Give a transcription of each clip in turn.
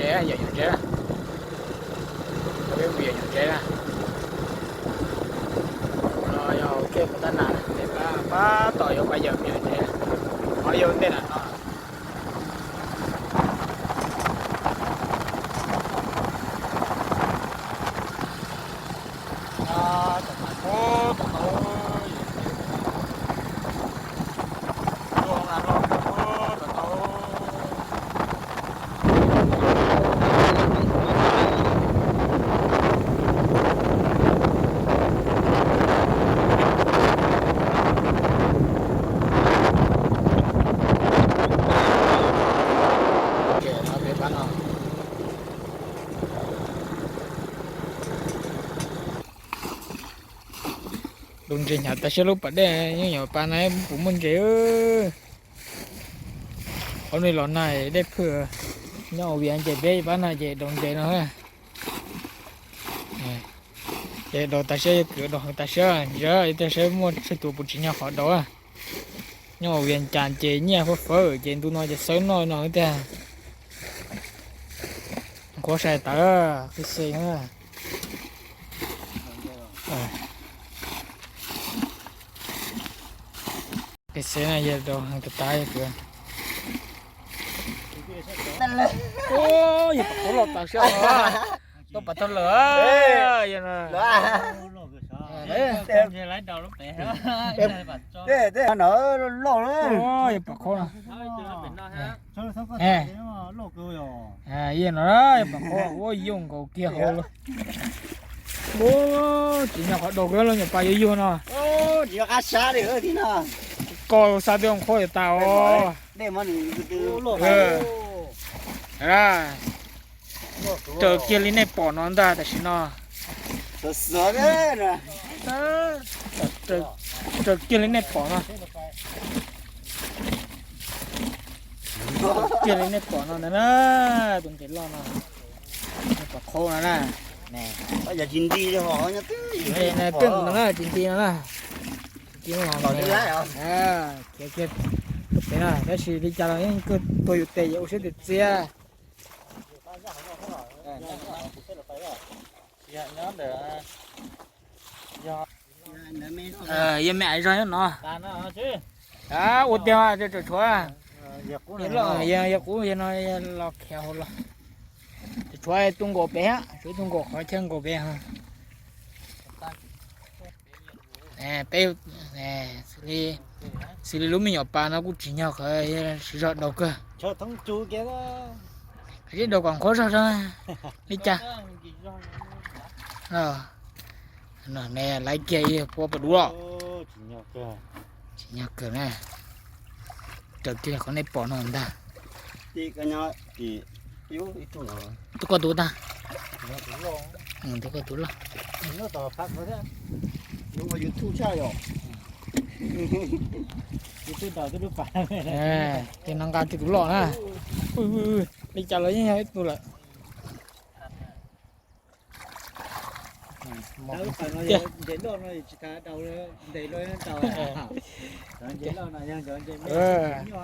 Yawm nyuam ntses, peb mus yawm nyuam ntses na. No yog kiag mus tab nas, pab tom yuav pab yawm nyuam ntses, qhov yau ntej na no. Dob ntses hnyav tas siab lub pas dej, nyob nyuam pas na puas muaj ntses. Ob nws los nag dej phwj, nyob ua vias ces peb pab na ces dob ntses no. Ces dob tas siab, yog kws dob heev tas siab, yog tas siab muaj tsawg tus puas tsim nyog qhov dob. Nyob ua vias cas ces nyiaj fawv fawv ces ntu no ces xawb noj no tiag. Qhuav sai tawv, qis xes. Qis xes na yog dob heev tas tas yog kws. Yog pas qhov loj tas siab no, tau pas tau lawm. Yog no. Yog pas qhov no. Yog no, yog pas qhov ua yooj nkaus kiag hauv lawm. Tsis nyog qhov dob kawg los nyuam pas yuav yug no. Ko xa twb qhuav yuav tas os. Raws kiag li nej pom no ntag tam sim no. Raws kiag li nej pom no. Raws kiag li nej pom no ntag na. Tus ntses loj no, nej pom qhov no na. Peb no na, tsis nti no na. Khiav kiag pem na, tab sis li cas los yeej kawg tuag yus tes yus ua siab tias txias. Yog me aiv zog nyob no. Ua tiag, tshuav, yog qub yog no los khiav hauv los. Tshuav tu nkaus pem, tshuav tu nkaus qhov chaw nkaus pem. Peb, xws li lub me nyuam pas no kuj tsim nyog qhov siv zog daus kawg. Qhov sib daus kom qhuav zog zog li cas. Laiv kiag ib puab pas dub los. Tsim nyog kawg na. Raws kiag qhov nej pom no ntag. Tub koj tus tag. Tub koj tus loj. Ces no nqa kiag tus loj na. Li cas los yeej yog ib tug lawm.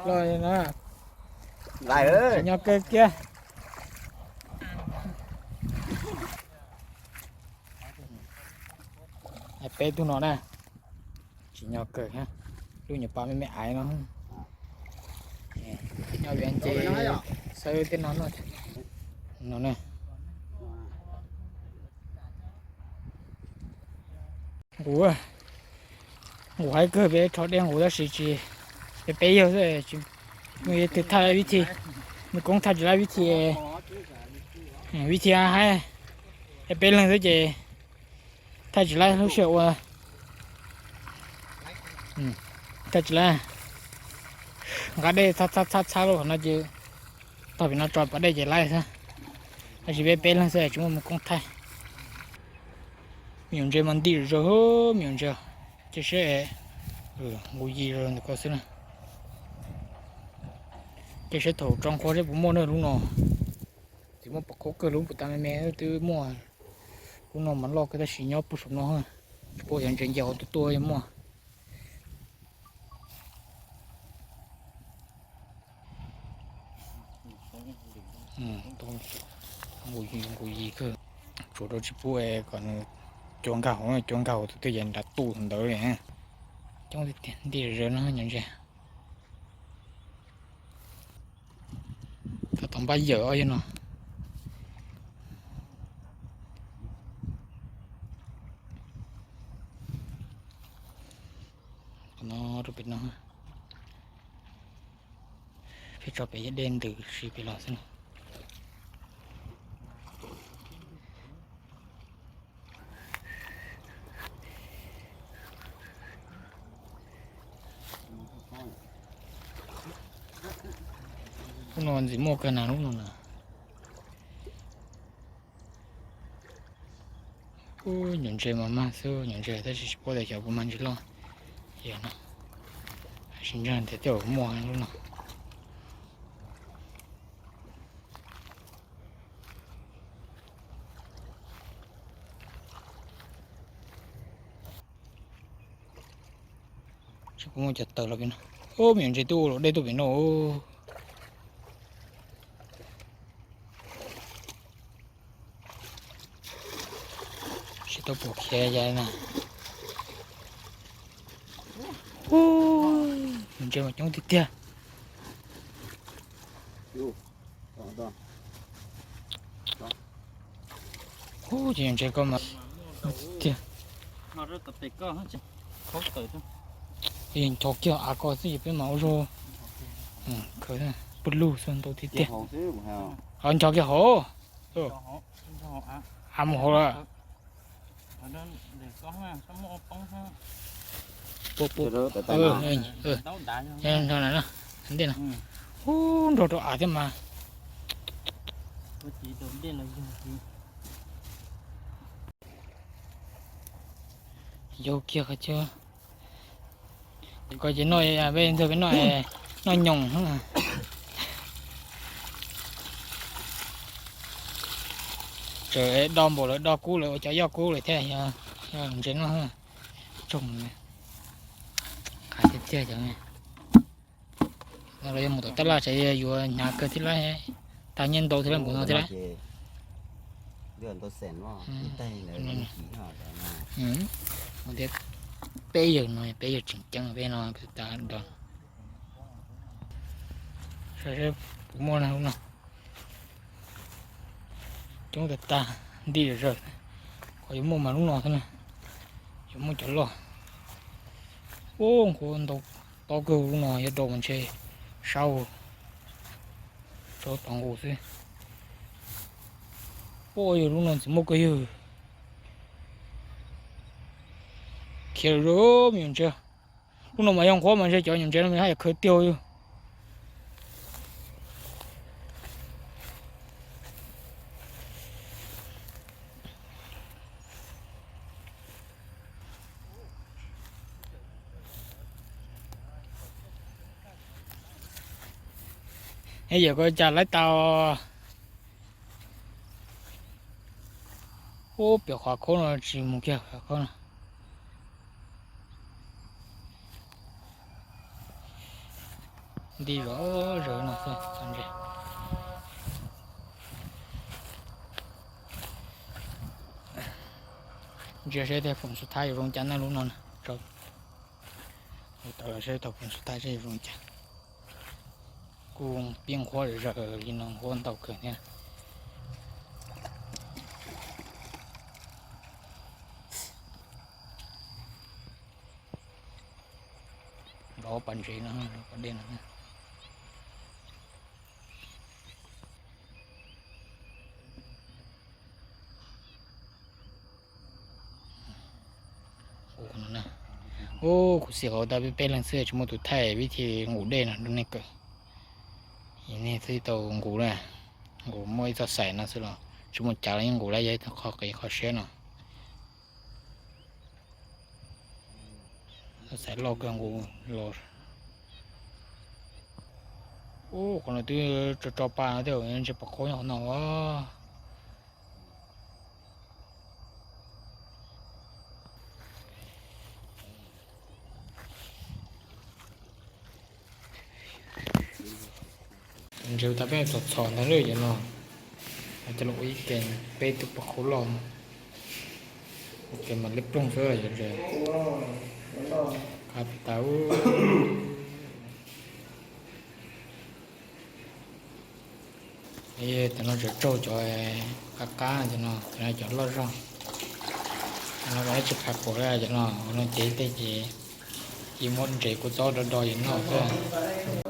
Loj na. Tsim nyog kawg kiag. Peb tug no na. Tsim nyog kawg, lub nyuam pas me me aiv no. Nyob vias ces xawb tej no noj. No na. Nqus, nqus haib kawg, peb rho dej nqus tab sis tsis, peb peb yawg xwb, tsis muaj leej twg thaj vib thi, me koob thaj tsis laib vib thi, vib thi haib, peb leeg xwb ces thaj tsis laib lub sij hawm ua, thaj tsis laib, nqa dej txhab txhab txhab lub qhov no ces tog pem no tso pas dej ces laib xwb, tab sis peb peb leeg xwb tsis muaj me koob thaj. Me nyuam ntses mas nti zog, me nyuam ntses, cia saib, nqus yig zog ntawm ko xwb na. Cia saib thaum tso nqhuav seb puas muaj na lub no. Tsis muaj pom qhov kawg, lub puas tas me me twb muaj. Lub no mas loj kawg tab sis nyob puag saum no. Tsis paub xyov ntses nce hauv tuaj tuaj muaj. Nqus yis kawg, tsuav rau tsis pub kom nws cua nkag hauv, cua nkag hauv tus twg ces nrad tu ntawd li. Coob tiag tiag, nti zawg no nyob ntse. Tab tom npaj yawm ob yawg no. Qhov no rau pem no, peb tso pem dej ntws si pem los xwb na. Lub no ntxim muaj kawg na lub no na. Nyuam ntses mas mag xwb, nyuam ntses tab sis tsis paub tias xyov puas mag ntsis loj. Yog no, sim ntsag tias tej zaum muaj lub no. Tsis paub muaj cov taws los pem no. Ub, me nyuam ntses twb ua luam dej tuaj pem no. Tsis tau pom khiav ya na. Ub, me nyuam ntses mas coob tiag tiag. Ub, ces me nyuam ntses ko mas tiag. Ncho kiag av ko xwb ces peb mas ua zog khaws pw lug xwb ntau tiag tiag. Ho ncho kiag hauv. Av mus hauv lawm. Ntawm no na, ntej na. Ub, nrog rau av thiab mas. Yau kiag qhov chaw ko ces noj, peb ntxawg peb noj, noj nyoos. Tseem do npaum lawv do kub lawv ua cov yoj kub lawm thiab, yog ntses noj. Tsoog, qab tiag tiag cov no. Los yog mus tom tab laj ces yuav hnyav kawg thiab lawm, tag nyiaj ntau thiab lawm npaum no thiab lawm. Peb yawg no, peb yawg tseem ceeb peb no tas do. Saib seb puas muaj lub no. Coob tag tag, nti zawg. Qhov yuav muaj mas lub no xwb na, yuav muaj cov loj. Ub, nqhuav ntau tob kawg lub no, yog do mas ntshe sab, tso tom nqus xwb. Ub, yog lub no ntxim muaj kawg yawg. Khiav lawm me nyuam ntses. Lub no mas yog nqhuav mas ntshe cov nyuam ntses no haj yam khaws tiag yawg. Es yawm ko cas laib tau. Ub, pem qhov khaub no tsis mus kiag qhov khaub no. Nti zov zawg no xwb. Ntsia seb tej foom xub thab yuav zoo cas na lub no na. Tau seb tau foom xub thab seb yuav zoo cas. Kuj pib nqhuav zawg li no, nqhuav ntau kawg thiab. Nrov pas ntsev no, nrov pas dej no. Ub, kuv xim hauv tau peb peb leeg xwb tsis muaj tus thaij vib thi nqus dej no rau nej kawm. Nej twb tau nqus na, nqus muaj ib txoj xaim no xwb los tsis muaj cav los yeej nqus lawm, yog ib qho qiv qho siab no. Txoj xaim loj kawg nqus los. Ub, qhov no twb tso tso pa no thiab, ntshe pom qhov nyob qhov no. Ntshe tas peb txhom txhom ntag lawm cov no. Coj los ua ib ke peb tug poj qhub loj, ua ke mas liab ploog xwb yom. Qab tas. Cov no tseem raug cov qab qab no, cov no cov loj zog. Cov no tsis qab quav li cov no, ua no ces tej ces cia muab ntses kua txob do do yom noj xwb.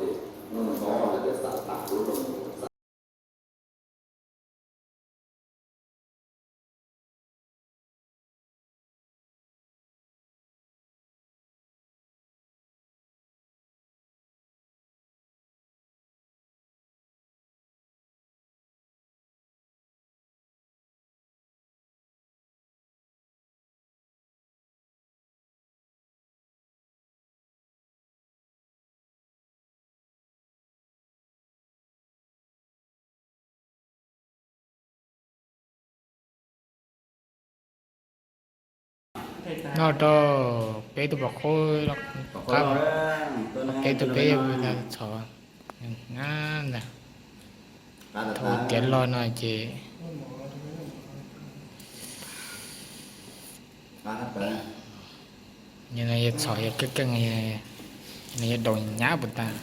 Noj rau peb tug poj qhub, peb tug peb txhom na. Thaum tiav loj no ces no yog txhom yog keej keej, no yog daus nyab puas tas.